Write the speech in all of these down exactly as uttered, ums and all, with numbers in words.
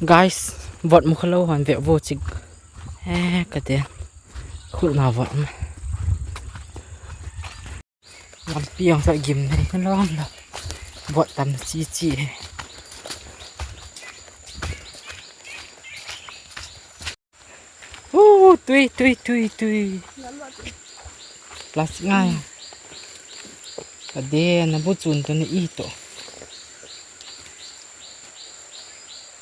Guys, vot mu khalou hon ve vo chik. Eh, ka te. Khut na vot. Lampi ang sa gim nei na lom lo. Vot tam chi chi. Uh, tui, tui, tui, tui. Plastic ngai. Ka de na bu chun tu ni i to.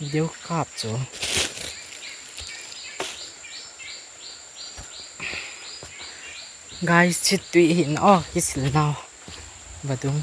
Video kap chu. Guys, chit tui hin, oh, kisil nau. Vadung.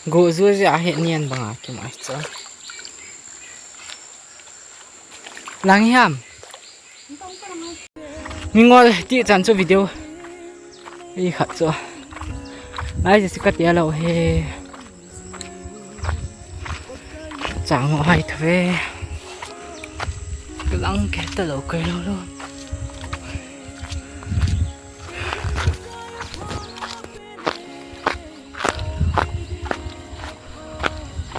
Go zu ze a he nian banga kimai chu. Lang hiam. Mingol ti chan chu video. I khat chu. Nai je sika tia lo he. Chang ho hai thave. Lang ke ta lo ke lo lo.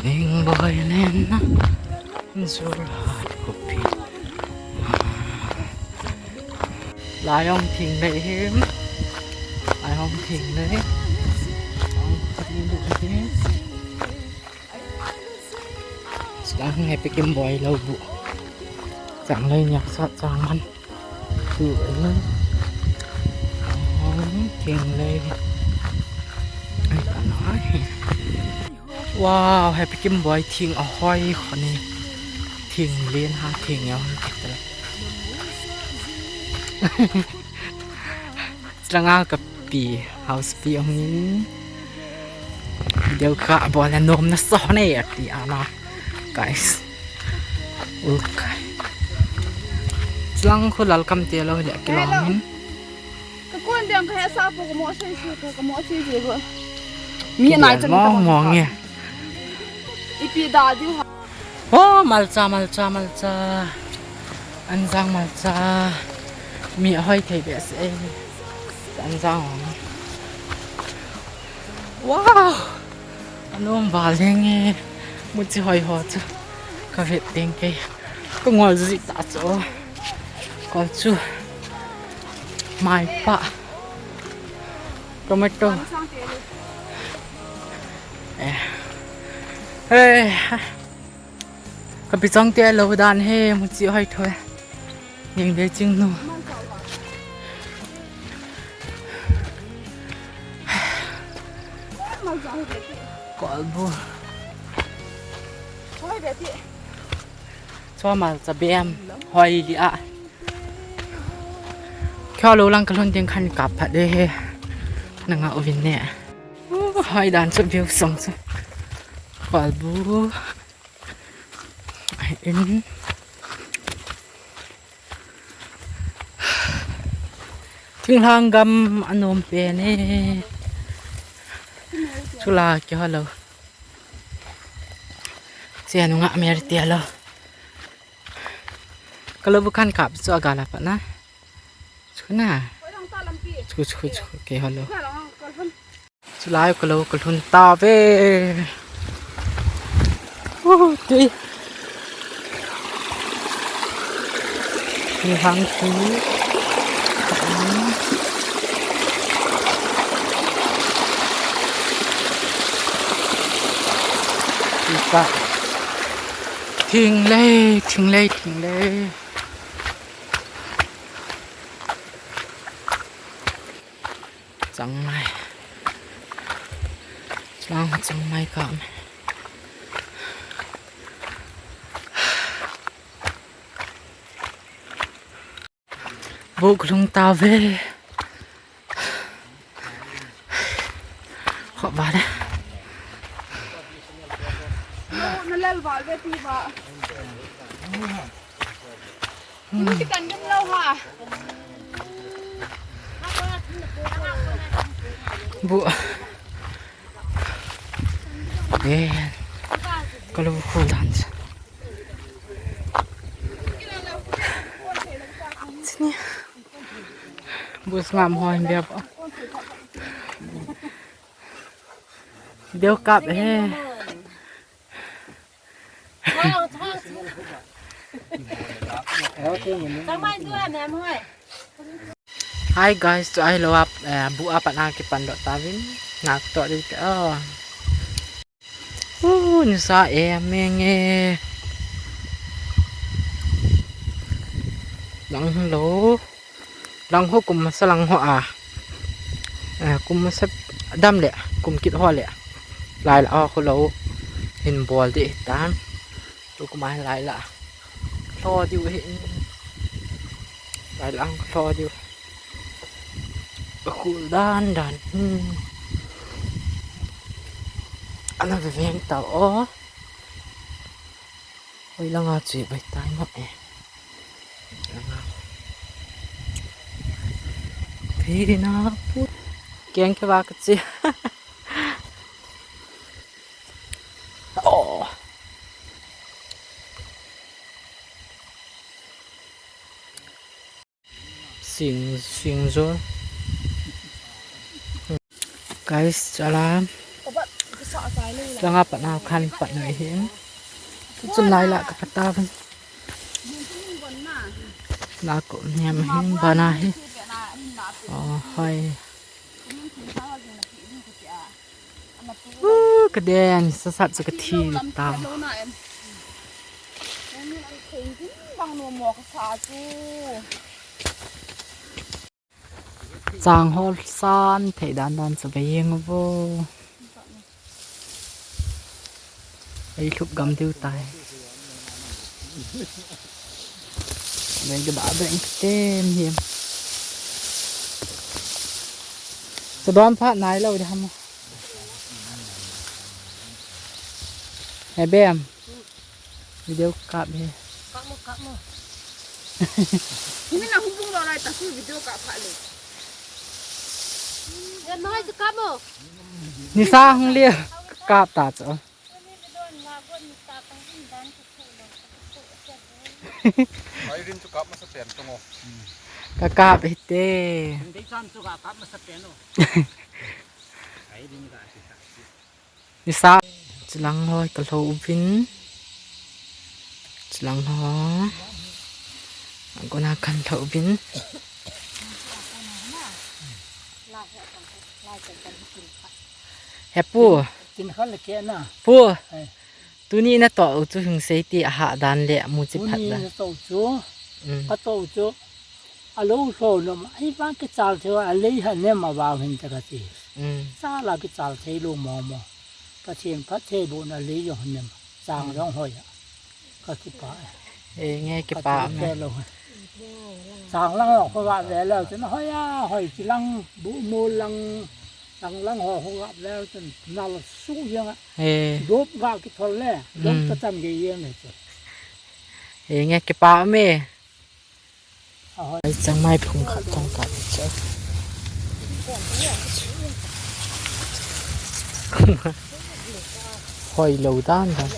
Ning boi nen na. Sur hat kopi. Lai hong thing lei him. Lai hong thing lei. Hong thing lei. Sang happy kim boi lo bu. Chang lei nyak sat chang man. Tu, eh, thing lei. Ai, ta na, eh. Wow, happy kim boi thing a hoi khoni. Thing len ha thing ya hoi kit la. Changa ka pi, house pi ong in. Deu ka bol a nom na so ne ati ana. Guys. Okay. Chang khu lal kam te lo le kilong in. Ka kon diang ka he sa po ka mo sei sei ka mo sei sei ko. Mi nai chan mo mo nge. Ipi da diu ha. Oh, malcha, malcha, malcha. Anjang malcha. Mi hoi thei be se. Anjang. Wow. Anom val leng e. Muchi hoi ho chu. Ka vet teng ke. Ka ngol ji ta chu. Kol chu. Mai pa. Tomato. Eh. Hey. Ka pi chang te lo dan he, muchi hoi thoi. Ning de ching nu. Kolbu. Chua malcha bem. Hoi li a. Kyo lo lang ka lhun ding khan kap phat de he. Na nga uvin ne. Uh, hoi dan chu view song chu. Kolbu. Ai in. Thinglhang gam anom pen e. Chula kyo lo. Sia nunga mer tia lo. Ka lo bu khan kap chu aga la pa na. Chu na. Chu, chu, chu, ke halo. Chu lai ka lo ka lhun ta ve. Uh, tui. Tui hang tui. Tui pa. Thing lei, thing lei, thing lei. Changmai. Chang changmai ka. Buk lung ta ve. Khop ba de. Na lel val ve ti ba. Ni ti kan gam lo ha. Bu. Eh. Kalau khu dan. Sini. Bus ngam hoi bia pa. Deu kap he. Hi guys, tu ai lo ap, eh, bu apat na kipan dot tavin. Ngak to di te. Oh. Uh, nisa e menge. Lang lo. Lang ho kum masa lang ho a. Eh, kum masa dam le, kum kit ho le. Lai la ho lo. Hin bol di tan. Tu kum ai lai la. Lo diu hi. Lai la lo diu. Khul dan dan. Hmm. Ana ve veng ta o. Oi langa chui bai tai ma e. Langa. Phi na pu. Keng ke va ka chi. Oh. Sing, sing zo. Guys, chala. Langa pat na khan pat na hin. Chun lai la ka pat ta ban. La ko niam hin bana hi. Oh, hoi. Uh, ka den, sa sat sa ka thi ta. Chang hol san thei dan dan sa ba yeng vo. Ei thup gam diu tai. Nei ka ba beng tem hiam. Sa dom phat nai lo de ham. He bem. Video kap he. Kap mo, kap mo. Himi na hung bung lo lai ta su video kap phat le. Ngan mo hai chu kap mo. Nisa hung le kap ta chu. Ai rin chu kap masa pen tong o. Ka kap hite. Dei chan chu ka kap masa pen o. Ai rin ka si ta si. Nisa, chilang hoi ka lo uvin. Chilang ho. Angkona kan lo uvin. He pu. Kin khan le ke na. Pu. Ai. Tuni na to u chu hung sei ti a ha dan le mu chi phat. Tuni da. Na to chu. Mm. Ka to chu. A lo hlo lo ma. Ai ba ke chal theu a lei ha ne ma ba hin ta ka ti. Mm. Sa la ke chal thei lo mo mo. Pathen phatthei bohna lei jong hnem. Chang jong hoi a. Ka kipah e. E, nge kipah me. Ka ti lo. Chang lang ho kho ga ve leu chun hoi a, hoi chi lang bu mo lang, lang lang ho kho ga ve leu chun nal su jeng a. E. Dop ga kithol le, dop ta chan ge jeng le chu. E, nge kipah me. Ai chang mai phung khat tong ka che. Hoi lo dan dan.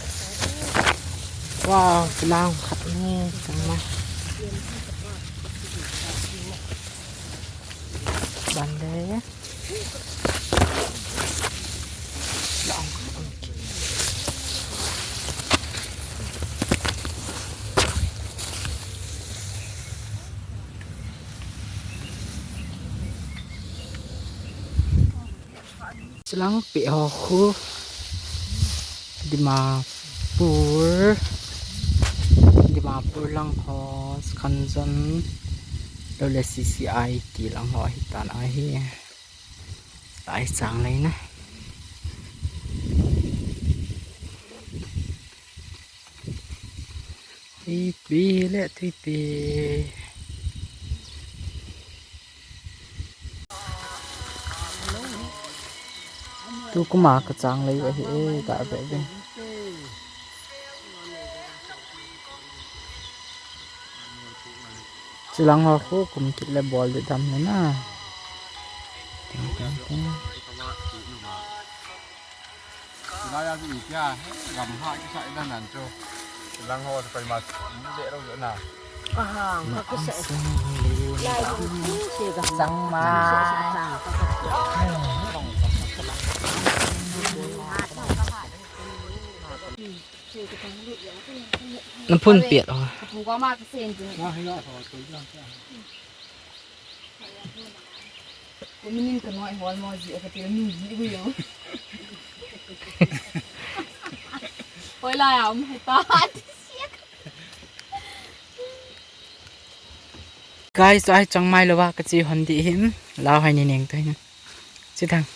Wow, lang khat ne chang mai. Ban le. Chilang pe ho khu Dimapur, Dimapur lang ho Khanjan lo le C C I ti lang ho hi tan ahi. Ai chang lei na. Tuipi le tuipi. Tu kuma ka chang lei ahi e, ka ve ve. Chilang ho khu kum kit le bol di dam le na. Ting ting ting. Lai a si tia, gam ha ki sa ida nan chu. Lang ho pai ma de ro na. Ka hang, ka ki sa. Changmai. Na phun piat ho. Ka pu ka ma ka sen chu. Ko minin ka noi hol mo ji ka til mi ji ui yo. Hoi la ya um ta. Guys, ai changmai lou va ka chi hon di hin. Lau hai ni neng to hin. Chi thang.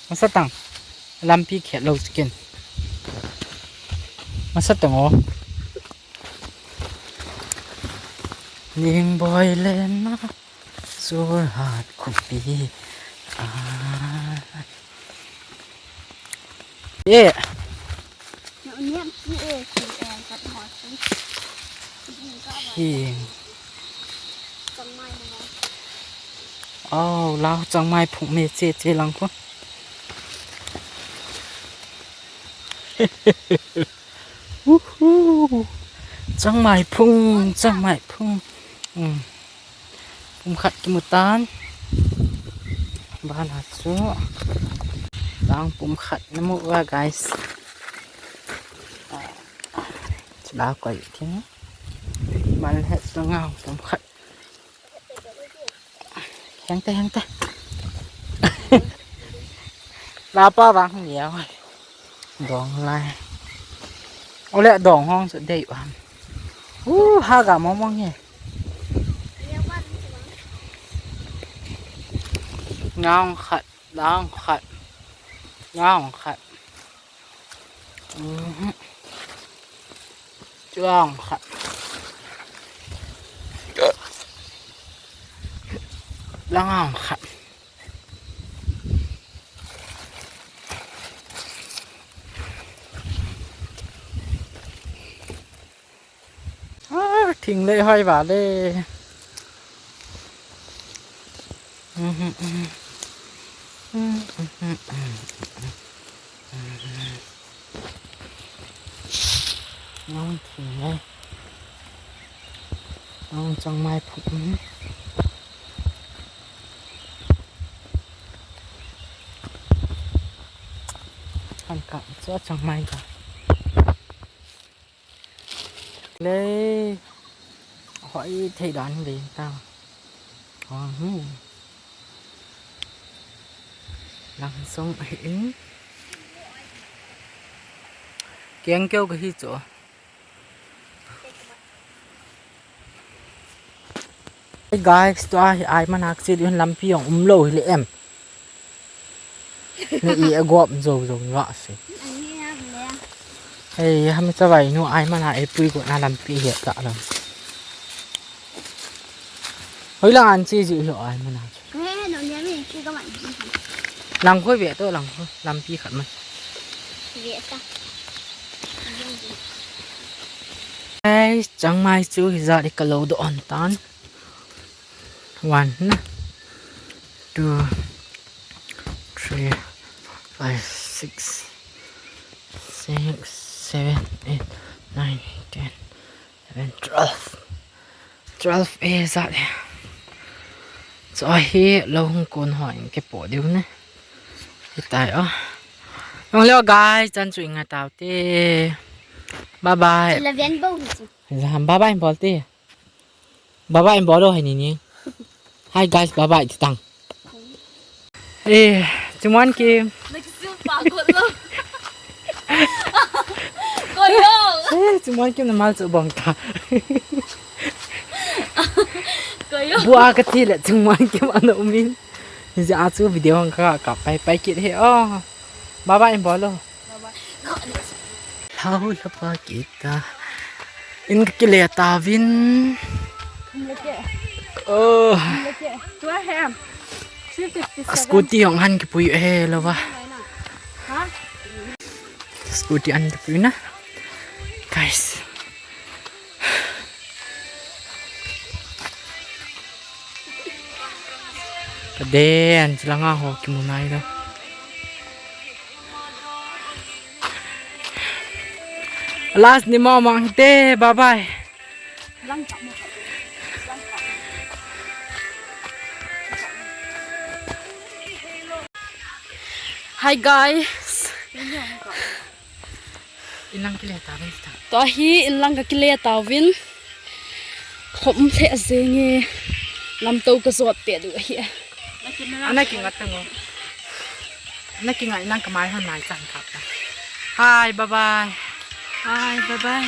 Masa tang. Lampi khet lou chicken. Masa tang o. Ning boi len na. Sur hat kupi. Ah. Yeah. Hi. Oh, lau changmai phung me che che lang ko. Uhu. Changmai phung, changmai phung. Um. Pum khat kimu tan. Bana chu. Dang pum khat namu va, guys. Chila koi thing. Mal het to ngau pum khat. Heng te, heng te. Lapa vang hung ya. Dong lai. Ole dong hong chu dei u ham. U ha ga mong mong he. Ngong khat, dong khat. Ngong khat. Mhm. Chuang khat. Langang khat. Ah, thing le hoi va le. Nong thing le. Nong changmai phung. Kan ka chu changmai ka. Le. Hoi thei dan le ta. Ho hu. Lang song ahi. Keng keu ka hi chu. Hey guys, tua hi ai manak chi dun lampi jong um lou hi le em. Ni i a gop zo zo ni va se. Hey, hami cha vai nu ai mana e pui ko na lampi hi ta lam. Hoi lang an chi ji hi ai mana. He, no ni mi ki ka man ji. Lang khoi ve to lang khoi lampi khat man. Ve ta. Guys, changmai chu hi ja de ka lo do on tan. One, two, three, five, six, six, seven, eight, nine, ten, eleven, twelve. Twelve e ja de. Chu hi lo hung kon ho in ke po diu ne. Hi tai o. Nong leo guys, chan chu inga tau te. Bye bye. Eleven bo hi chu. Bye bye bol te. Bye bye bol lo hai ni ni. Hi guys, bye bye ti tang. Eh, chumon ki. Nagsupa ko lo. Ko yo. Eh, chumon ki na mal chu bong ta. Ko yo. Bua ka ti le chumon ki ma no min. Ni ja chu video hong ka ka pai pai kit he. Oh. Bye bye bol lo. Lau lapa kita. In ka kile ta vin. Oh. Tua hem. Three fifty seven. Scooty jong han kipui he lova. Ha? Scooty an kipui na. Guys. Ka den, chilanga ho kimu nai lo. Last ni mo mang te, bye bye. Hi guys. Inlang kile tauvin ta. Tua hi inlang kakile tauvin. Khom lheh jenge. Lamto kajot peh diu ahi. Ana kinga tango. Ana kinga inlang kamai hon nai chan kap ta. Hi, bye bye. Hi, bye bye.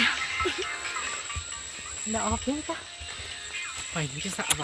Na off ta. Pai ni kisa ba.